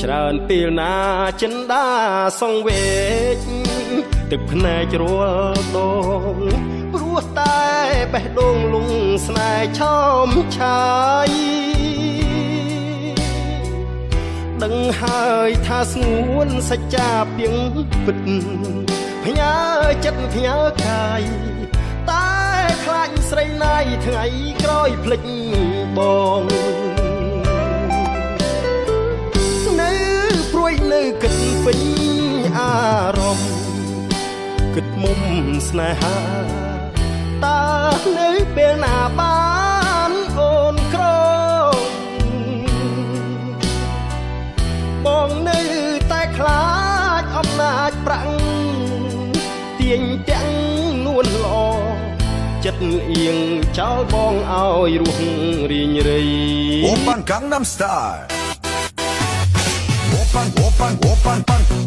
ច្រើនពេលណាចិនដាសង្វេកទឹកភ្នែករាល់ដងព្រោះតែបេះដូងលងស្នេហ៍ឆោមឆាយដឹងហើយថាស្ងួនសច្ចាពីងពិតផ្ញើចិត្តផ្ញើកាយតែខ្លាចស្រីណាយថ្ងៃក្រោយភ្លេចបងនៅព្រួយនៅគិតពេញអារម្មណ៍គិតមុំស្នេហាតើនៅពេលណាបានអូនក្រងបងនៅតែខ្លាចអំណាចប្រាក់ទាញទាំងនួនល្អចិត្តអៀងចោលបងឲ្យរស់រីងរៃ 오빤 강남스타일. 오빤 오빤 오빤 빤.